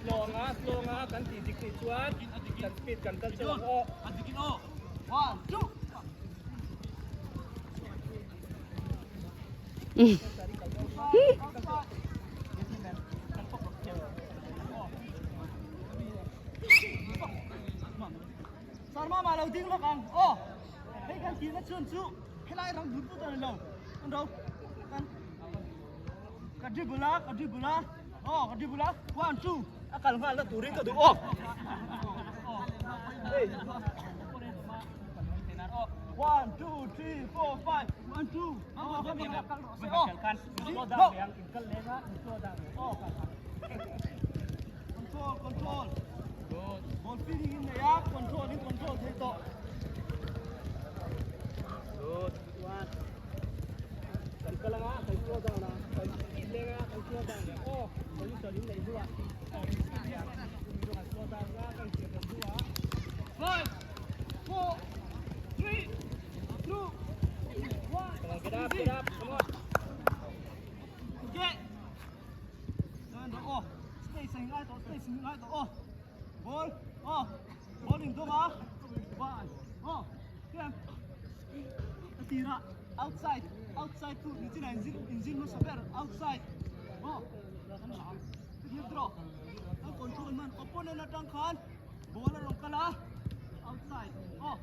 Slow anga, slow anga kan tih dik nih chuan kan speed kan kal chauh ang aw. One, two. Sarma ma lo ding lawk ang aw hei kan tihna chhun chu helai ram dun put a ni lo an ro kan ka dribble a ka dribble a aw ka dribble a one two a kal nghal na turin ka duh aw hey one two three four five one two control control ball feeling in nei a control in control thei tawh good one kan kal anga kan slow down a kan speed leng a kan slow down leh aw position in nei hnuah kan slow down a kan siam rem hnuah 5 4 3 2 1 Come on, get up, get up, come on. Okay. Aw space a ngai tawh space a ngai tawh aw ball aw ball in dawng a one aw hian a tirah outside outside chu ni chinah inzir inzir hmasa ber outside aw hlir draw a control hman opponent atang khan ball a rawn kal a outside aw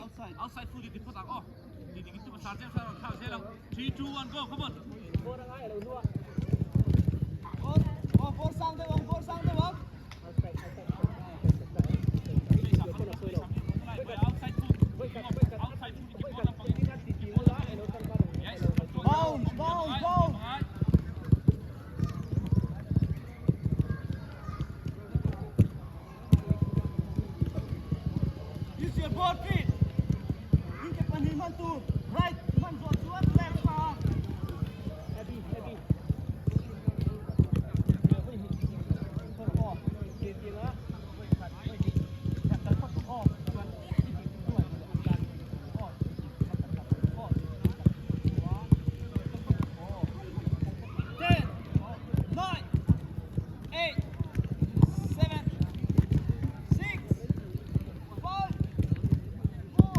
outside outside foot i ti phawt ang aw ti dik in tu sa zel sa rawn thlak zel ang 3 2 1 go come on Ball a ngai a lo hnuah. Ball aw ball sang deuh ang ball sang deuh ang Outside, outside. Outside foot outside foot i ti phawt ang yes bounce bounce bounce Use your both feet. In ke pahnih hman tur. Right hman zawh chuan left pa. Heavy, heavy. 10, 9, 8, 7, 6, 5, 4,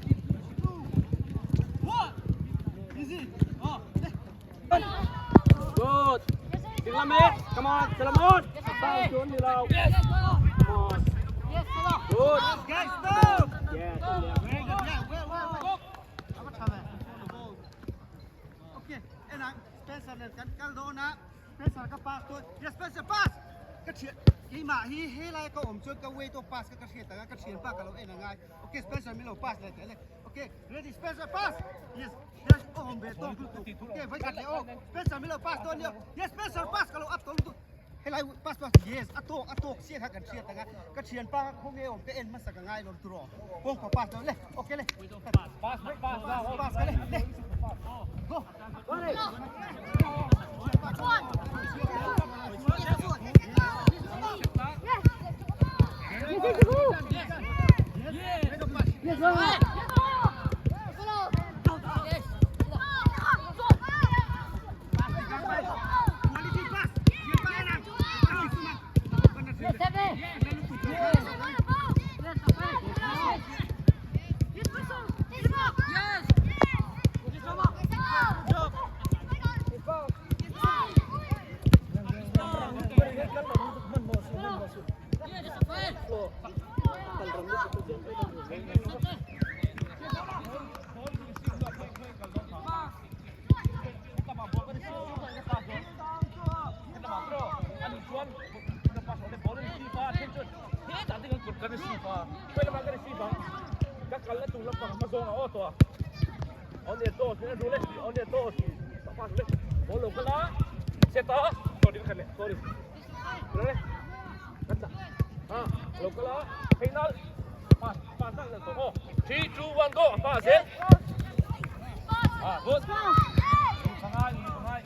3, 2, 1. Easy. Oh, Good. Ding lam eh. Come on, Solomon. Bao xuống đi lâu. Come on. Good. guys, stop. Yeah, tốt đẹp. Very good. Yeah, well, well, well. Okay, en ang Spencer nen kan kal dawn a Spencer ka pass dawn yes Spencer pass ka thian keimah hi helai ka awm chuan ka way to pass kha ka hriat ang a ka thian pa ka lo en angai okay Spencer min lo pass leh teh le okay ready Spencer pass yes yes a awm ve tawk lutuk okay vai khat leh aw Spencer min lo pass dawn nia yes Spencer pass ka lo up tawh lutuk helai pass pass yes a tawk a tawk chiah kha kan hriat ang a ka thian pa kha khawnge awm ka en hmasa ka ngai lawm tur aw kawngka pass dawn le okay le Pass, pass, pass ka le le go Quality pass thian pa en ang 3 2 1 go pa zel ah good pangai pangai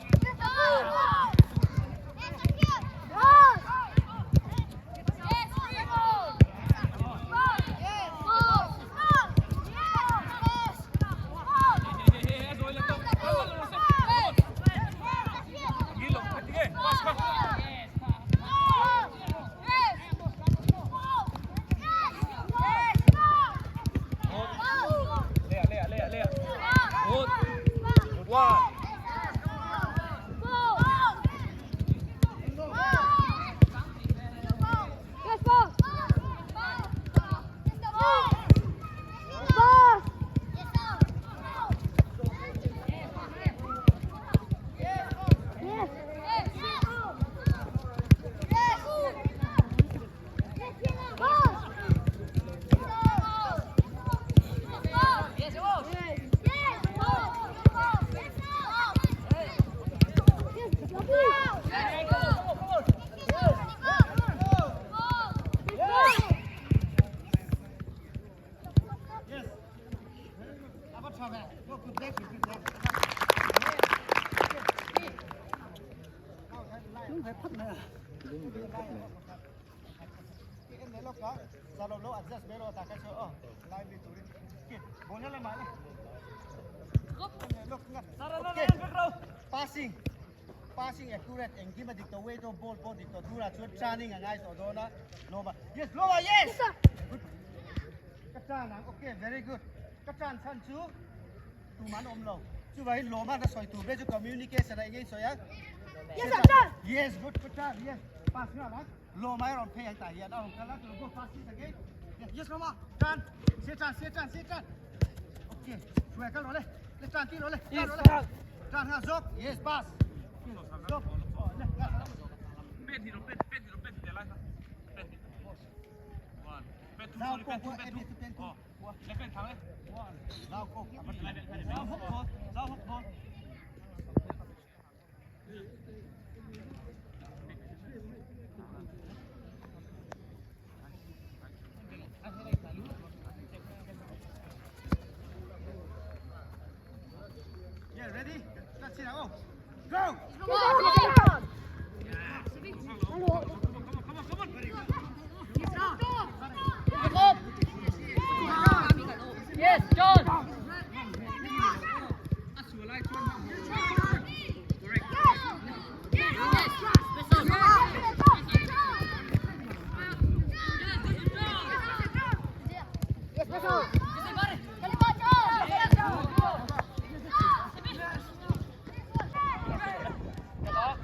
hmel khawp mai. Passing passing accurate engkim a dik tawh weight of ball pawh dik tawh turah chuan turning a ngai tawh dawn a lawma yes lawma yes good ka turn ang okay very good ka turn chhan chu tumah an awm lo chuvangin lawma ka sawi tur ber chu communication a enge in sawi a Yes sir turn yes good good turn yes pass nghal ang lawma erawh phei ang tah hian a rawn kal a go pass this again yes lawma turn se turn se turn se turn Okay, hruai kal rawh le. Le tan ti rawh le. Tan rawh le. Tan nga zawk. Yes, pass. Zawk. Le, nga. Pet ni ro pet pet ni ro pet ni lai pet ni. One. Pet two Zau sorry ko pet ko two pet e two. pet two. Oh. Le pet thang le. Zau ko. Zau hok ball. Zau hok ball. Yeah, ready? Let's see now. Go! Come on, come on. Yes, John. Yes,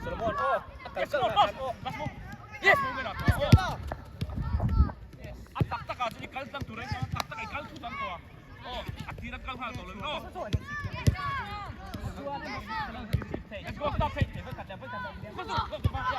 Solomon, oh. Yes, come on, pass. Last move. Yes. A tak tak a chu i kal tlang tur a tak tak i kal thu tang tawh a. Oh, a tir a kal nghal tawh lo. Oh. Let's go, stop it. Go, go, go, go, yeah.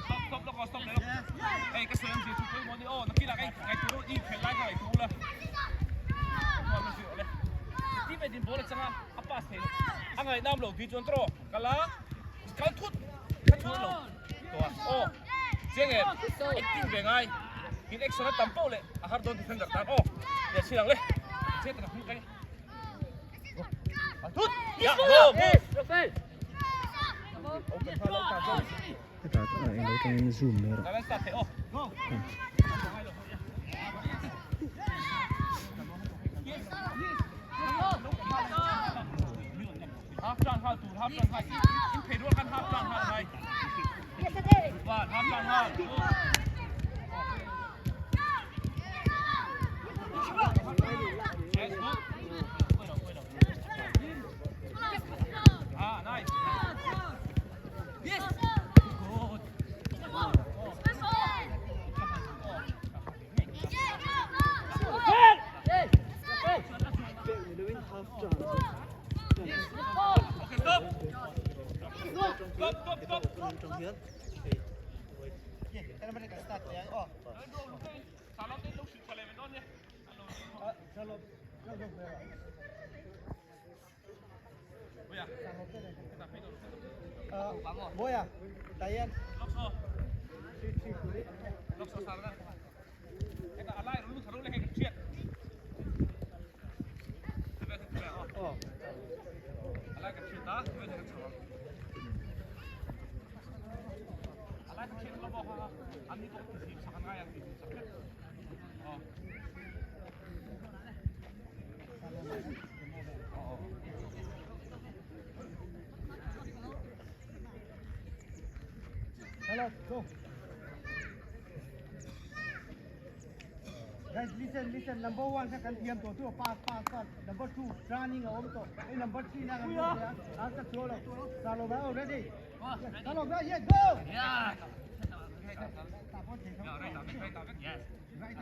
Stop, stop, stop, stop le. Hey, ka sawi ang zir chu pawimawh ni aw, nakinah ka ngaihtuah i khelh lai ka ngaihtuah ula. Chuan ka zir le. Teammate in ball a chang a, a pass thei lo. A ngaihnam lo tih chuan tawh kal a, kal thut ka thut lo tawh a. Aw, chiang em? Acting ve ngai. In action a tam poh leh a har dawn defender tan aw. Leh chhin ang le. Chet taka hming kai. Kal thut. Ya, go, move. Hetah eng lo tangin zoom mai rawh. Kal start thei aw. Half turn hal tur, half turn hal. In phei rual khan half turn hal ngai. One, half turn hal. Yes, good. Ah, nice. Yes. Good. Okay, stop. Stop, stop, stop. Okay, tara mana ka start le oh. Salon te lo shoot thale men don ne. Chalo. Go go. Boya. Boya. Tayan. Lok so. Lok so sar na. Eka alai ru tharu le ke chiat. Tebe tebe oh. Alai ka chiat ta, tebe ka chawa. Alai ka chiat lo bo ha. Ani ko ti sak ngai ti sak. Oh. Hello, go. Guys, listen, listen. Number one ka kan thiam to tu pass, pass, pass. Number two, running a om to. Hey, number three na kan ya. Asa cholo. Salo ba ready? Salo ba, yeah, go. Yeah. Ta pon thei Right, right, right, yes. Right.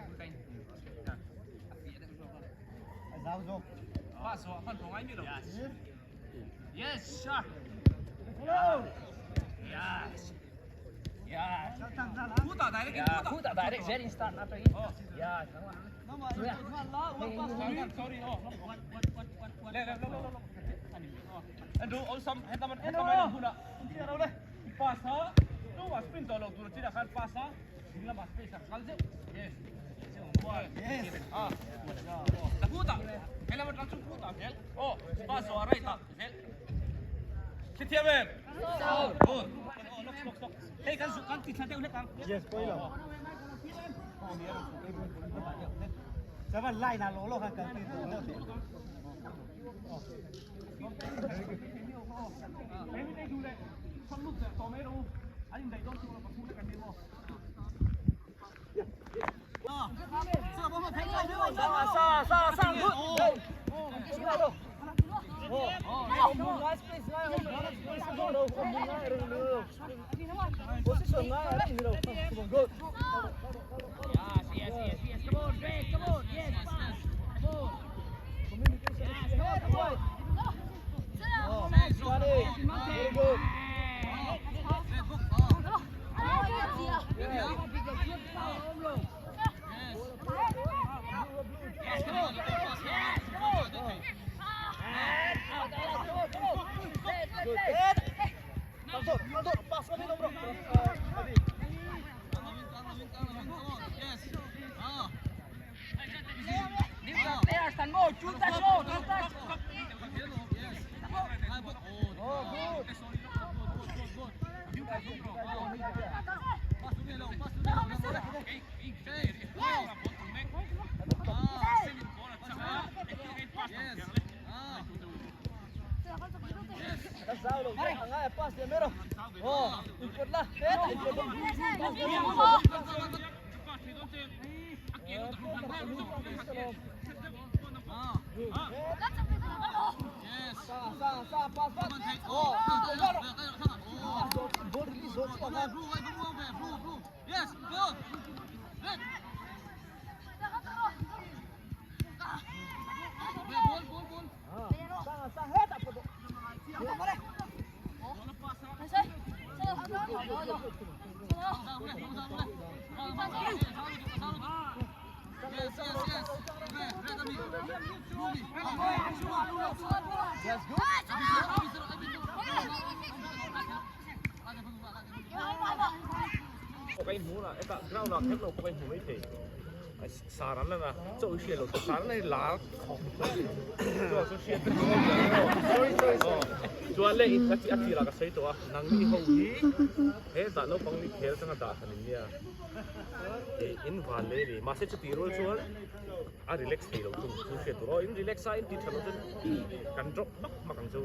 Zau zo. Pass ho, man ngai mi lo. Yes, sure. Hello. Yes. Yes. Chal tang za la. Thu ta dai. Andrew awlsam hetam hetam a huna pass a tumah spin tawh lo tur chinah khan pass a ding lamah space a kal zeuh yes yes ah ta khutah he lam atang chu khutah zel aw pass zawh a right ah zel hrethiam em good hei kan kan ti thla deuh hlek ang yes pawilo Saban line a lo lo khan kan ti lo Ka inhmu na hetah ground ah kher lo pawh ka inhmu mai thei sar an la na chaw i hriat lo tur sar an la hi lar khawp chuan chu hriat chuan leh a tirah ka sawi tawh a nangni ho hi hetah naupang ni khel changa dah hran in nia ih in van leh a ni mahse chutih rual chuan a relax thei lo thung chu hriat tur aw in relax a in tih tha lo chuan kan drop hmak hmak ang chu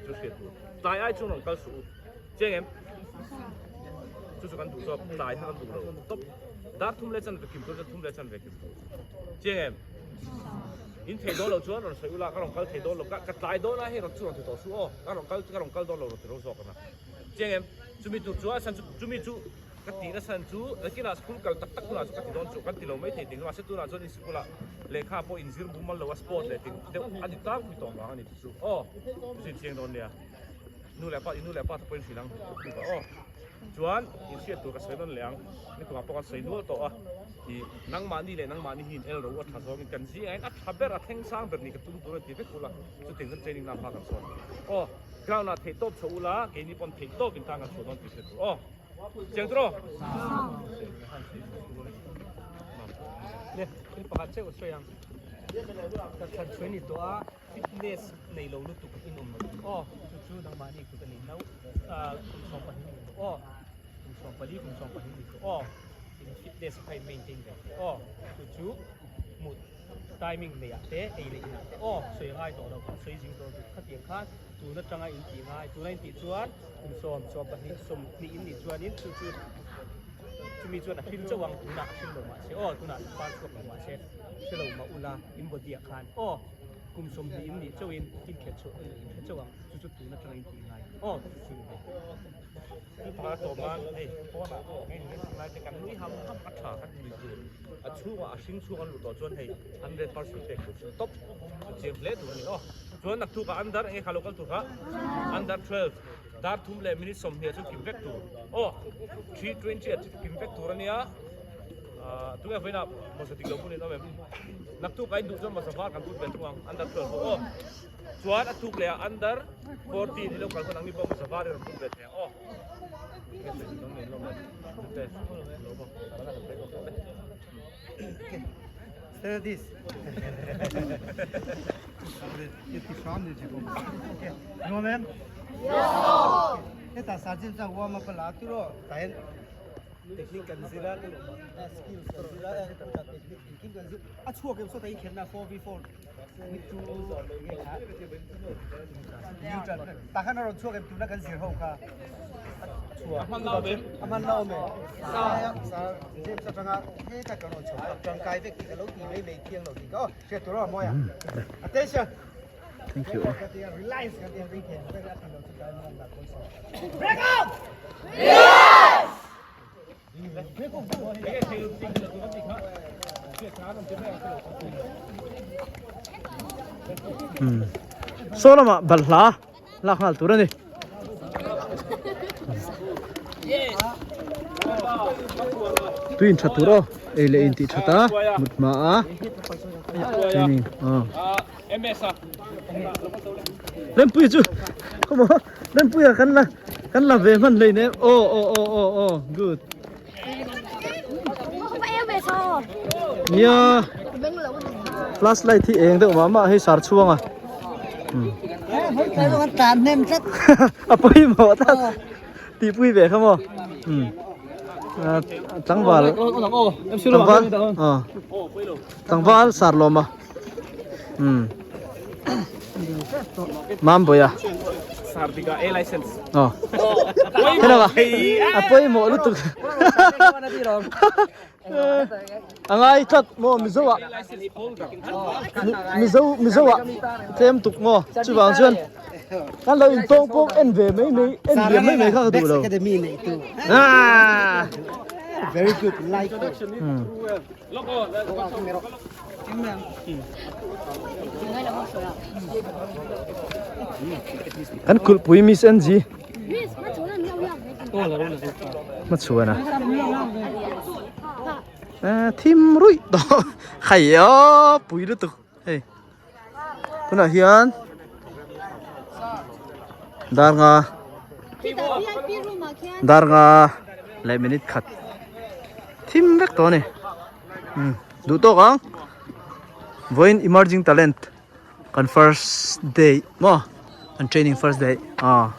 chu hriat tur tlai ai chuan rawn kal suh u chiang em chu chu kan duh zawk tlai kha kan duh lo tawp dar thum leh chan ve kim chuan thum leh chan ve kim chiang em in thei dawn lo chuan rawn sawi ula ka rawn kal thei dawn lo ka ka tlai dawn a hei rawn chu rawn ti tawh suh aw ka rawn kal ka rawn kal dawn lo rawn ti ro zawk ang a chiang em chumi tur chuan san chu chumi chu ka tih na san chu nakinah school kal tak tak hunah chu ka ti dawn chu kan ti lo mai thei ting mahse tunah chuan in sikul ah lehkha pawh in zir mumal lo a sport leh ting deuh a ni tlangpui tawh vang a ni chu aw chu chu in chiang dawn nia. Nu leh pa, i nu leh pa te pawhin hrilh ang tuk a aw. Chuan in hriat tur ka sawi nawn leh ang, ni tumah pawh kan sawi nual tawh a, i nangmahni leh nangmahni hi in el ro a tha zawngin kan zingah hian a tha ber, a thleng sang ber ni ka tum tur a ti vek ula, chutiang chuan training na hma kan sawn ang. Aw, ground ah theihtawp chho ula, keini pawn theihtawp in tan kan chhuah dawn tih hriat tur aw. Chiang tur aw. Nge, thil pakhat chiah ka sawi ang. Ka thlan chhuai ni tawh a. Fitness nei lo lutuk in awm lo aw chu chu nangmahni kut a ni no kum 12 ni tawh aw kum 14 kum 12 ni tawh aw in fitness kha in maintain ve thei aw chu chu mut timing nei ah te ei leh inah te aw sawi a ngai tawh lo kan sawi zing tawh lutuk khatiang khan tun atanga in tih ngai tuna in tih chuan kum sawm 12 20 in nih chuanin chu chu chumi chuan a hlim chauh ang tunah a hlim lo mahse aw tunah par chhuak lo mahse hre lo mah ula in body ah khan aw. Kum 20 in nih chauhin in khelh chhuah in hre chauh ang, chu chu tun atanga in tih ngai aw chu chu ni ve. Chu pakhat a tawp a, hei pawnah hei ni reng lai te kan nui ham ham a tha kan nui tur a chhungah a hring chhung an luh tawh chuan hei 100% pek tur chu top chu chiang hle tur a ni aw. Chuan naktuk ah under enge kha lo kal tur kha under 12. Dar thum leh minute 20 chu kim vek tur. Aw, 3:20 ah chu kim vek tur a nia. Ah, tunge vawiinah mawza dik lo hmun in awm em? Naktuk a induh chuan mawza var kan put ve thung ang, under 12 pawh aw. Chuan a tuk leh ah under 14 i lo kal hman ang mi pawh mawza var i rawn put ve thei ang aw. Studies. No ma'am. Heta sergeant chuan warm up a la tur aw tah hian technique kan zir a skills kan zir a technique engkim kan zir a chhuak em sawtah inkhelhna 4v4 Tah khan a rawn chhuak em tuna kan zir ho kha A hman lau em? A hman lau em e. James atanga heta kan rawn chho tak tangkai vek tih ka lo ti mai mai thiang lo tih ka aw hriat tur aw mawi a. Attention. Thank you. Relax kan ti ring thei vek a ti lo chu kai man la kawi sa. Break up! Yes! Saw lamah balhla lak nghal tur a ni. Tui in tha tur aw ei leh in tih that a mut hma a training aw. Rempuia chu khawmaw Rempuia kan la kan la ve hman hlei nem aw aw aw aw aw good. Nia flash light hi eng deuh mah mah hei sar chhuang a. A pawimawh tlat tihpui ve kha maw. Tlangval tlangval tlangval sar lawm a. Um. Mamboya. Sardika A license. Oh. Hello ba. Apoi mo lutuk. Angai tlat mo Mizo ah. Mizo Mizo ah tlem tuk mo chuwang chuan kan lo in tawng pawh en ve mai mai en ve mai mai kha ka duh lo. Ah. Very good like. Hmm. Kan kulhpui Miss NG hmachhuan a thim ruih tawh khai aw pui lutuk hei tunah hian dar nga dar nga leh minute khat thim vek tawh a ni. Umm duh tawk ang vawiin emerging talent kan first day maw an training first day ah.